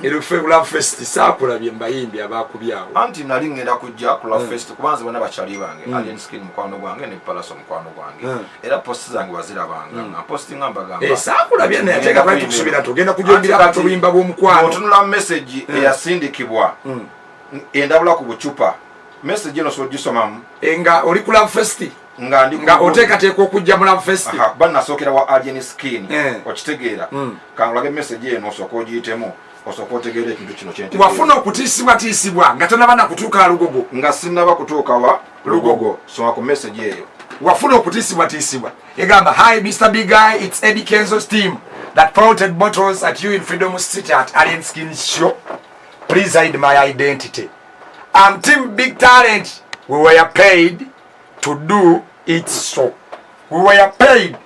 Ero fe Love Fest saakulabye mbayimbi abakubyawo. Anti nali ngenda kujja ku Love Fest kuba nze bonna bakyali bange. Alien Skin mukwano gwange ne Palaso mukwano gwange. Era post zange wazirabanga nga postinga mbagamba. Eh, saakulabye naye ate nga twali tukusuubira nti ogenda kujombera abantu oluyimba bw'omukwano. Otunula message eyasindikibwa endabula ku bucupa. Message eno osobola ogisomamu. Nga oli ku Love Fest? Nga ndi nga oteekateeka okujja mu Love Fest. Aha, kuba nasookera wa Alien Skin. Okitegeera. Kangulage message eno osooka ogiyitemu, osooka otegeera ekintu kino kyentegeera. Wafuna okutiisibwatiisibwa nga tonaba na kutuuka Lugogo. Nga sinnaba kutuuka wa Lugogo. Soma ku message eyo. Wafuna okutiisibwatiisibwa. Egamba, hi Mr. Big Guy, it's Eddie Kenzo's team that pelted bottles at you in Freedom City at Alien Skin Show. Please hide my identity. I'm team Big Talent. We were paid to do it so. We were paid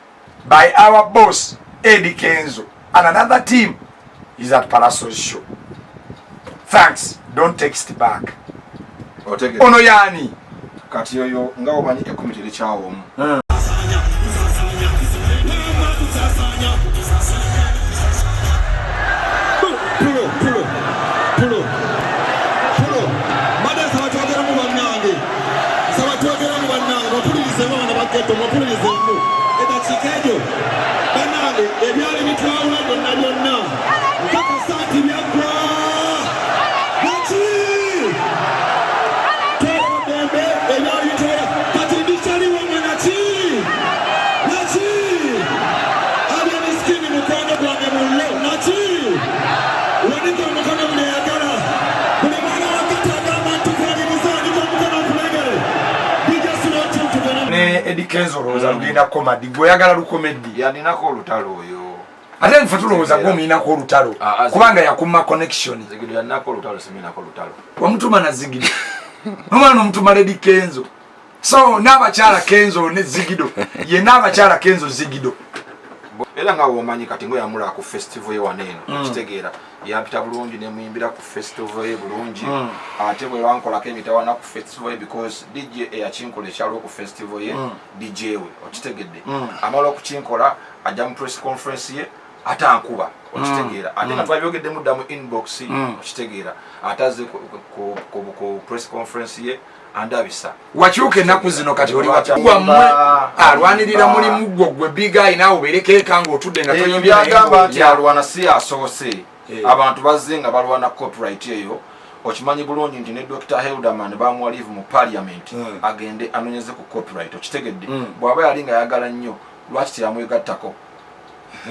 by our boss Eddie Kenzo, and another team is at Palaso's show. Thanks. Don't text back. Ono yani kati oyo nga omanyi ekkumi terikyawo omu. Pulo, pulo, pulo, pulo. Mbadde nsaba twogeramu bannange, nsaba twogeramu bannange, mupulirizeemu abaana ba ghetto, mupulirizeemu eddakiika egyo bannange, ebyali bitwawula byonna byonna nkakasa nti byaggwa. Lwaki twala ddembe ebyali bitwawula? Kati ndikyaliwo mwe naki naki? Alien Skin mukwano gwange mullo naki? Wanika omukono buli ayagala, buli mwana wa ghetto agamba nti tukwaliriza, wanika omukono okulengere. DJ Slot, tugende. Ne Eddie Kenzo olowooza lugenda kukoma ddi? Gwe oyagala lukome ddi? Yaninako olutalo oyo. Ate nfe tulowooza gwe omuyinako olutalo. Ah, ah, kubanga yakuma connection. Zigido yaninako olutalo, siminako olutalo. Wamutuma na Zigido, nomwana nomutuma Eddie Kenzo. So n'abakyala Kenzo ne Zigido, ye n'abakyala Kenzo Zigido. Era nga womanyi kati ngo yamula ku festival ye wano eno, okitegeera, yampita bulungi nemuyimbira ku festival ye bulungi. Ate bwe bankolako emitawana ku festival ye, because DJ eyakinkola ekyaliwo ku festival ye, DJ we, okitegedde, amala okukinkola ajja mu press conference ye ate ankuba, okitegeera, ate nga twabyogeddemu dda mu inbox, okitegeera, ate azze ku press conference ye andabisa. Wakyuka ennaku zino, kati oli wammwe alwanirira mulimu gwo gwe Big Guy, naawe obeereko eka ng'otudde nga toyimbye naye. Byagamba nti ng'olya. Alwana si asoose. Abantu bazze nga balwana copyright eyo. Okimanyi bulungi nti ne Dr Helderman bamuwa leave mu parliament agende anonyeze ku copyright, okitegedde. Bw'aba yali nga ayagala nnyo, lwaki teyamwegattako?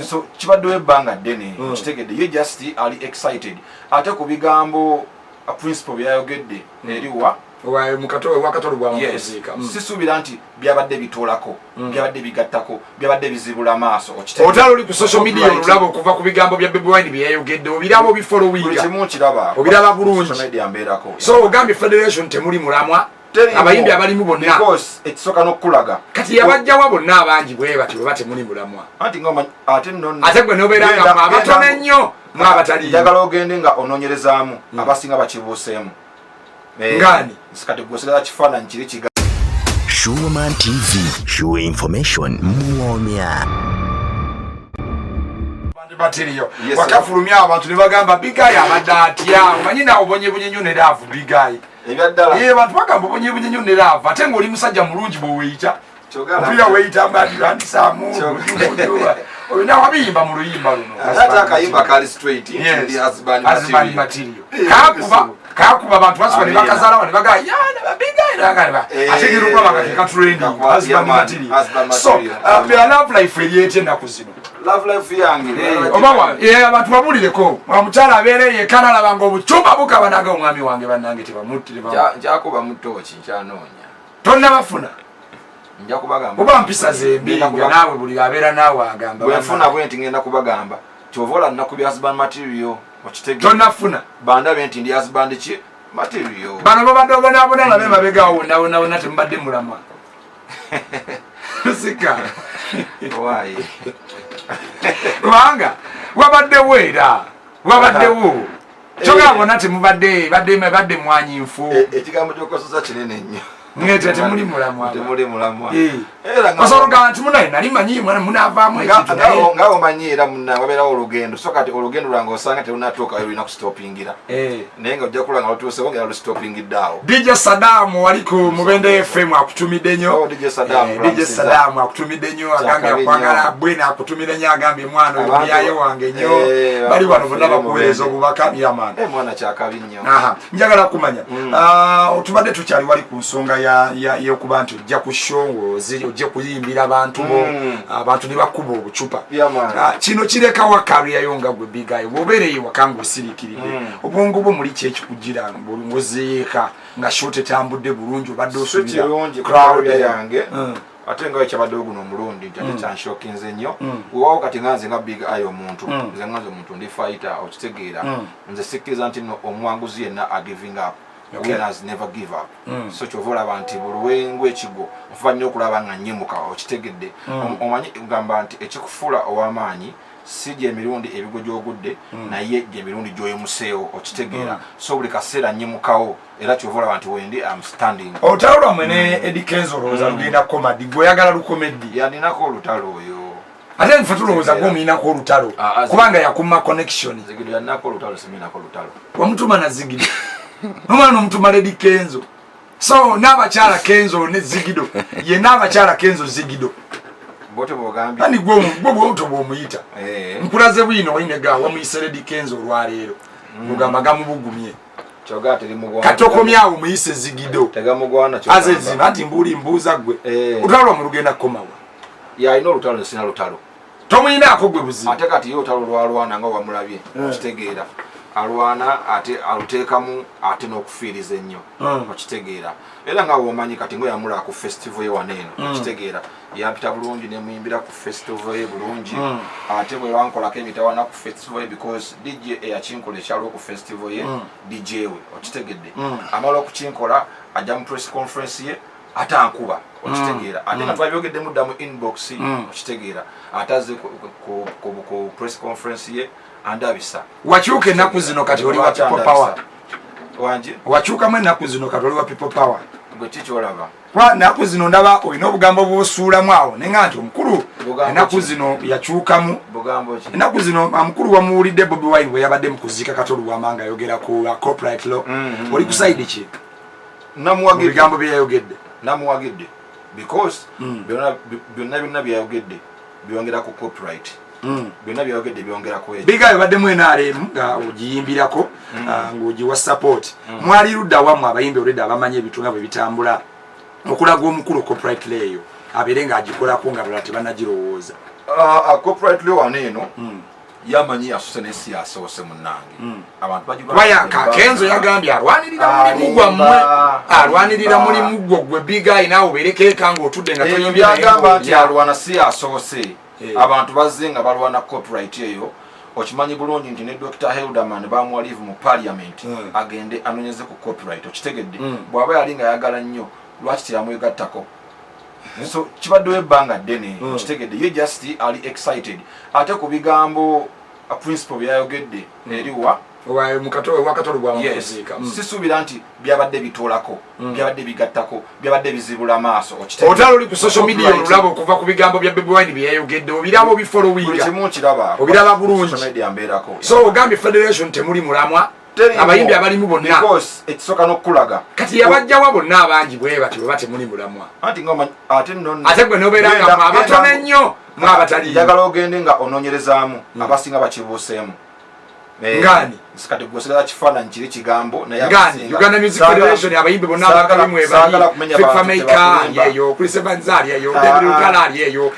So kibaddewo ebbanga ddene, okitegedde. Ye just ali excited ate ku bigambo principal byayogedde eriwa. Wakatolo. Yes. Bwamukuziika. Sisuubira nti byabadde bitoolako, byabadde bigattako, byabadde bizibula amaaso, okitegedde. Olutalo luli ku social media. Copyright. Olulaba okuva ku bigambo bya Bobi Wine byeyayogedde, obiraba? Buli Obifollowinga? kimu nkiraba. Obiraba bulungi. Social media mbeerako. So ogambye federation temuli mulamwa? Teriimu. Abayimbi abalimu bonna? Because ekisooka n'okukulaga Kati yabajjawa bonna abangi bwe batyo bwe batemuli mulamwa? Anti nga omanyi ate nno Ate gwe nobeera nga mwe abatono ennyo mwe abataliimu. Njagala ogende nga onoonyerezaamu, abasinga bakibuuseemu. Ngani? Kati gwe osigaza kifaananyi kiri kiga. Sure TV, sure information, muomya. Batiriyo. Yes, sir. Wakafulumya abantu ne bagamba Big Guy abadde atya? Omanyi naawe obonyebonye nnyo ne love, Big Guy. Ebyaddala. Ye abantu bagamba obonyebonye nnyo ne love, ate ng'oli musajja mulungi bwe weeyita. Kyogala. Ompira weeyita mbatandisaamu. Olina wabiyimba mu luyimba luno. Ate akayimba kali straight. Yes. Ndi husband Husband material. material. Eh, Kakuba kakuba abantu basuka ne Amina. bakazalawo ne bagamba yana ba Big Guy ne Eh, ate gera okulaba nga kekatrending. Kakwa- yeah, Husband man. material. Husband So material. bya love life eri etya ennaku zino? Love life yange Oba abantu babulireko, omukyala abeera yekka nalaba nga obucumba bukaba naga omwami wange bannange tebamuttire. Nkyakuba mu tooki, nkyanoonya. Tonnabafuna? Nja kubagamba. Oba mpisa zembi? Ngenda Nga naawe buli abeera naawe agamba bwe nfuna bwe nti ngenda kubagamba, kyova ola nnaku bya husband material, okitegeera. Tonnafuna? Bandabe nti ndi husband ki material. Bano babadde obonaabona labe mabegaawo wonna wonna wonna, temubadde mulamwa sika. Why? Kubanga wabaddewo era wabaddewo kyogera bonna temubadde badde badde mwanyi nfu. Ekigambo kyokozesa kinene nnyo. Mwete temuli mulamwa. Temuli mulamwa. Osobola ogamba nti munaye nali manyi munaavaamu ekintu naye nga omanyi era muna wabeerawo olugendo, so kati olugendo lwange osanga terunatuukayo, lulina kustopingira. Naye nga ojja kulaba nga lutuusewo nga era lustopingidde awo. DJ Saddam wali ku Mubende FM akutumidde nnyo. Oh, DJ Saddam, DJ Ramsey. Saddam akutumidde nnyo, agambye Kyakabi akwagala nnyo. bwena, akutumidde nnyo, agambye mwana oyo Abantu- muyaye wange nnyo. Eh, Bali wano bonna abantu bakuweereza Mubende. obubaka yamani. Eh, mwana kyakabi nnyo. Aha, njagala kumanya, tubadde tukyali wali ku nsonga y'okuba nti ojja ku show ojje kuyimbira abantu bo, abantu ne bakuba obucupa. Yeah, man. Kino kirekawa career yo nga gwe Big Eye bw'obeera eyo waka ng'osiriikiridde? Obwongo bwo muli ki ekikugira ng'ozeeka nga show tetambudde bulungi, obadde Si osuubira kirungi ku crowd? career yange, ate nga ekyabaddewo guno omulundi nti ate kyanshokinze nnyo. Weewaawo kati nga nze nga Big Eye omuntu, nze nga nze omuntu ndi fighter, okitegeera? Nze sikkiriza nti no omuwanguzi yenna a giving up. Winners never give up. So kyova olaba nti buli lwengu ekigwo nfuba nnyo okulaba nga nnyimuka, okitegedde? Omanyi gamba nti ekikufuula ow'amaanyi si gyemirundi ebigo gy'ogudde, naye gyemirundi gy'oyimuseewo, okitegeera? So buli kaseera nnyimukawo, era kyova olaba nti wendi am standing. Olutalo lwammwe ne Eddy Kenzo olowooza lugenda kukoma ddi? Gwe oyagala lukome ddi? Yaninako olutalo oyo. Ate nfe tulowooza gwe omuyinako olutalo, kubanga yakuma connection. Zigido yaninako olutalo, siminako olutalo. Wamutuma na Zigido, nomwana nomutuma Eddy Kenzo, so n'abakyala Kenzo ne Zigido, ye n'abakyala Kenzo Zigido. Bote bwogambye. Ani gwe bwoto bwomuyita? Eh. Nkulaze bwino oyinega wamuyise Eddy Kenzo olwaleero, ogamba gamubugumye. Kyogaa terimugwana. Kati okomyawo muyise Zigido. Tegamugwana. Aze zima nti mbuuli mbuuza gwe. Olutalo lwammwe lugenda kukomawa? Yalina olutalo, sina lutalo. Tomuyinaako gwe buzibu? Ate kati ye olutalo lwalwana nga wamulabye, okitegeera? Alwana ate aluteekamu ate n'okufiiriza ennyo, okitegeera? Era nga womanyi kati nga yamulaba ku festival ye wano eno, okitegeera? Yampita bulungi nemuyimbira ku festival ye bulungi. Ate bwe bankolako emitawana ku festival ye, because DJ eyakinkola ekyaliwo ku festival ye, DJ we, okitegedde? Amala okukinkola ajja mu press conference ye ate ankuba, okitegeera? Ate nga twabyogeddemu dda mu inbox, okitegeera? Ate azze ku press conference ye andabisa. Wakyuka ennaku zino, kati oli wa people power. Wangi? Wakyukamu ennaku zino, kati oli wa people power. Gwe kikyolaba? Kuba ennaku zino ndaba olina obugambo bw'osuulamu awo nenga nti omukulu Bugambo ennaku ki? zino yakyukamu. Bugambo ki? Ennaku zino omukulu wamuwulidde Bobi Wine bwe yabadde mu kuziika Kato Lubwama nga ayogera ku copyright law. Oli ku side ki mu Namuwagidde. bigambo bye yayogedde? Namuwagidde because byonna byonna byonna byayogedde byongera ku copyright. Byonna byayogedde byongera ku ekyo. Big Eye, obaddemu NRM nga ogiyimbirako, ng'ogiwa support. Mwali ludda wammwe abayimbi olwedde abamanyi ebintu nga bwe bitambula okulaga omukulu copyright law eyo abeere ng'agikolako nga balala tebannagirowooza? Copyright law wano eno yamanyi yasuse n'ensi yasoose munnange, abantu Kuba Kenzo yagambye alwanirira mulimu gwammwe, alwanirira mulimu gwo gwe Big Eye, naawe obeereko eka ng'otudde nga Ebyo toyimbye naye byagamba nti ng'olya. alwana si yasoose. Abantu bazze nga balwana copyright eyo. Okimanyi bulungi nti ne Dr Hilderman bamuwa leave mu parliament agende anonyeze ku copyright, okitegedde? Bw'aba yali nga ayagala nnyo, lwaki teyamwegattako? So kibaddewo ebbanga ddene, okitegedde? Ye just ali excited ate ku bigambo principal byayogedde eriwa. Wa Kato Lubwama. Yes. Kuziika. Sisuubira nti byabadde bitoolako, byabadde bigattako, byabadde bizibula maaso, okitegedde? Olutalo luli ku social media. Copyright. Olulaba okuva ku bigambo bya Bobi Wine bye yayogedde, obiraba, Buli obifollowinga? kimu nkiraba. Obiraba bulungi. Social media mbeerako. So ogambye federation temuli mulamwa? Teriimu. Abayimbi abalimu bonna? Because ekisooka n'okukulaga Kati yabajjawa bonna abangi bwe batyo bwe temuli mulamwa? Anti nga omanyi ate nno Ate gwe nobeera nga mwe abatono ennyo mwe abataliimu. Njagala ogende nga onoonyerezaamu abasinga bakibuuseemu. Ngani? Kati gwe osigaza kifaananyi kiri kigambo, naye Ngani? Uganda Music Federation abayimbi bonna Saagala- abakali mwebali. saagala kumenya Fik bantu, Fameica tebakulimba. ali eyo, Chris Evans ali eyo, Ah, David ah. Lutalo ali eyo,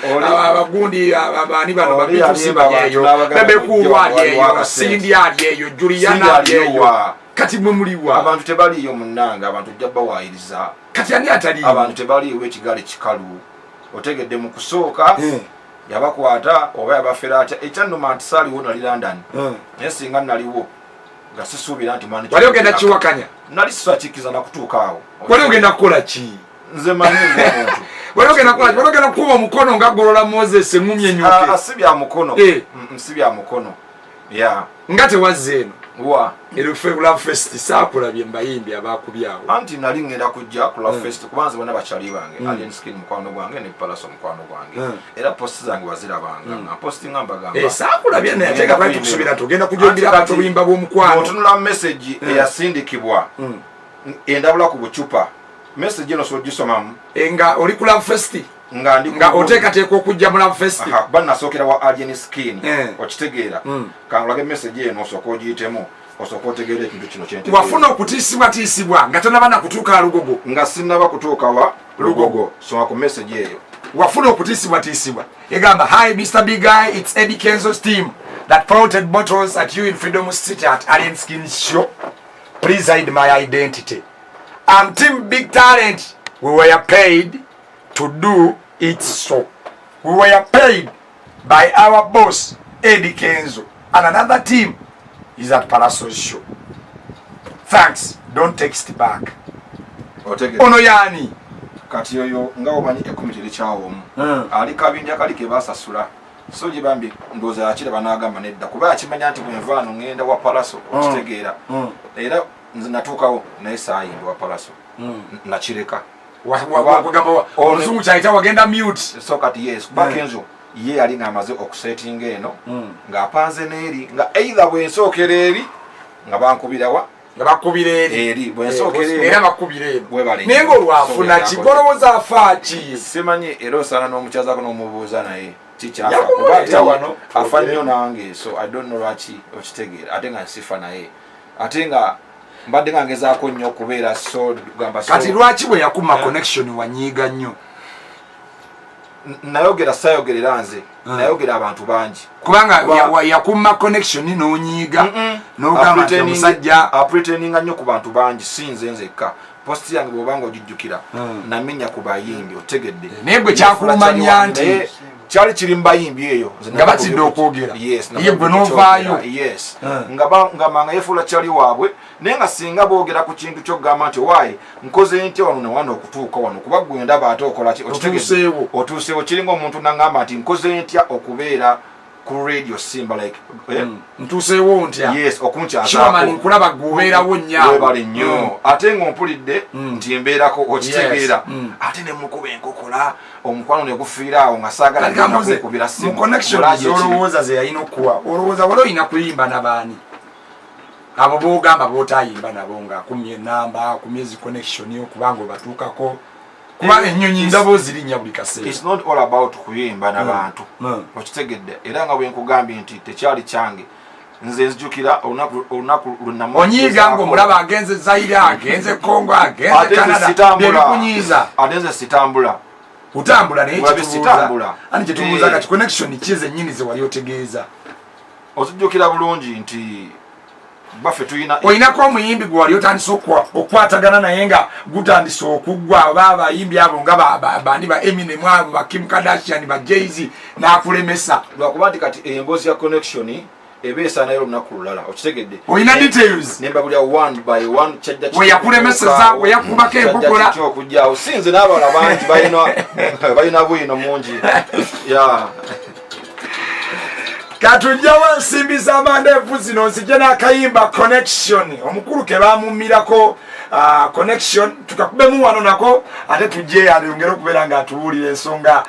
abagundi abaani bano, Oli babitusi alimba bali abantu eyo, n'abagamba Bebe kujja Cool ali waliwo eyo, akasente. Cindy ali eyo, Juliana Cindy ali eyo. aliwa? Kati mwe muliwa? Abantu tebaliiyo munnange, abantu ojja bawaayiriza. Kati ani ataliiyo? Abantu tebaliiwo, ekigaali kikalu, otegedde? Mu kusooka yabakwata oba yabafera atya? Ekyannuma nti saaliwo, nali London. Naye singa naliwo nga sisuubira nti mwani. Wali ogenda kiwakanya? Nali sisakikkiriza nakutuuka awo. Wali ogenda kukola ki? Nze manyi ng'omuntu. Wali ogenda kukola ki? Wali ogenda kukuba omukono nga Golola Moses eŋŋumi Ah, enyuke? ah, si bya mukono. Si bya mukono ya. Nga tewazze eno. Wa Love Fest saakulabye mbayimbi abakubyawo. Anti nali ngenda kujja ku Love Fest kuba nze bonna bakyali bange, Alien Skin mukwano gwange ne Palaso mukwano gwange, era post zange wazirabanga nga postinga mbagamba. Eh, saakulabye naye ate nga twali tukusuubira nti ogenda kujombera abantu obuyimba bw'omukwano. Otunula message eyasindikibwa endabula ku bucupa, message eno osobola ogisomamu. Eh, nga oli ku Love Fest? Nga ndi Nga oteekateeka okujja mu Love Fest? Aha, kuba nasookera wa Alien Skin. Okitegeera? Mm. Kangulage message eno osooka ogiyitemu, osooka otegeera ekintu kino kyentegeeza. Wafuna okutiisibwatiisibwa nga tonaba na kutuuka Lugogo? Nga sinnaba kutuuka wa Lugogo. Soma ku message eyo. Wafuna okutiisibwatiisibwa, egamba, "Hi Mr Big Guy, it's Eddie Kenzo's team that floated bottles at you in Freedom City at Alien Skin show. Please hide my identity. I'm team Big Talent. We were paid to do it, so we were paid by our boss Eddie Kenzo and another team is at Palaso's show. Thanks, don't text back." Otegeera? Ono yaani? Kati oyo nga omanyi ekkumi terikyawo omu. Ali kabinja kali ke basasula, so gye bambi ndowooza yakiraba n'agamba nedda, kuba yakimanya nti bwenvaano ŋŋenda wa Palaso. Okitegeera? Era nze natuukawo naye saayimba wa Palaso, nakireka. Kugamba oluzungu kyayita wagenda mute. So kati yes, kuba Kenzo ye yali ng'amaze okusetinga eno, ng'apanze n'eri, nga either bwensookera eri nga bankubirawa. Nga bakubira eri. Eri bwensookera eno. Era bakubira eno. Webale. Naye ngaolwafuna ki? So, Golowooza afa ki? Simanyi, era osaana n'omukyazako n'omubuuza naye kikyafa. Yakumuleeta Kuba ate wano. afa nnyo nange, so I don't know lwaki. Okitegeera? Ate nga nsifa naye, ate nga mbadde nga ngezaako nnyo okubeera, so gamba so. Kati lwaki bwe yakuma connection wanyiiga nnyo? Nayogera, sayogerera nze, nayogera abantu bangi. Kubanga yakuma connection n'onyiiga n'ogamba nti omusajja Apretendinga nnyo ku bantu bangi, si nze nzekka. Post yange bwobanga ogijjukira, namenya ku bayimbi, otegedde? Naye gwe kyakulumanya nti Naye kyali kiri mu bayimbi eyo. Nze Nga batidde okwogera. Yes. Ye gwe n'ovaayo. Yes. Nga manga yefuula kyali waabwe, naye nga singa boogera ku kintu kyokugamba nti waayi nkoze ntya wano newano okutuuka wano, kuba gwe ndaba ate okola ki? Okitegedde? Otuuseewo. Otuuseewo. Kiringa omuntu nagamba nti nkoze ntya okubeera ku Radio Simba, like eh? Ntuuseewo ntya? Yes. Kiwamani. Okunkyazaako. Nkulaba gwe obeerawo nnyo. Webale nnyo. Ate ng'ompulidde nti mbeerako, okitegeera? Yes. Ate ne mukuba enkokola, omukwano ne gufiira awo nga saagala Kati kambuze, kukubira mu simu. connection Mulaaje ki? z'olowooza ze yalina okuwa, olowooza wali olina kuyimba nabaani abo boogamba bootayimba nabo ng'akumya enamba, akumya ezi connection, okubanga obatuukako, kuba ennyonyi ndaba ozirinnya buli kaseera? It's not all about kuyimba n'abantu. Okitegedde? Era nga bwe nkugambye nti tekyali kyange, nze nzijukira olunaku lwe Onyiiga ng'omulaba agenze Zaire, agenze Congo, agenze Ate nze Canada. sitambula. Byebikunyiiza? Ate nze sitambula. Otambula, naye Wabye kyetubuuza sitambula. ani kyetubuuza, kati connection ki zennyini ze wali otegeeza? Ozijjukira bulungi nti baffe tulina Olinako omuyimbi gwe wali otandise okukwatagana naye nga gutandise okuggwa, oba abayimbi abo nga bani, ba Eminem abo, ba Kim Kardashian, ba Jay-Z, n'akulemesa? Lwakuba nti kati emboozi ya connection eba esaanayo olunaku lulala, okitegedde? Olina details? Nembabulya one by one kyajja. We yakulemeseza, we yakubako enkokola. Okujjawo si nze n'abalala bangi balina bwino mungi ya. Katujjawo ensimbi z'amandeevu zino, nzije n'akayimba Connection, omukulu ke bamumirako connection, tukakubemu wano nako, ate tujje ayongere okubeera ng'atubuulira ensonga.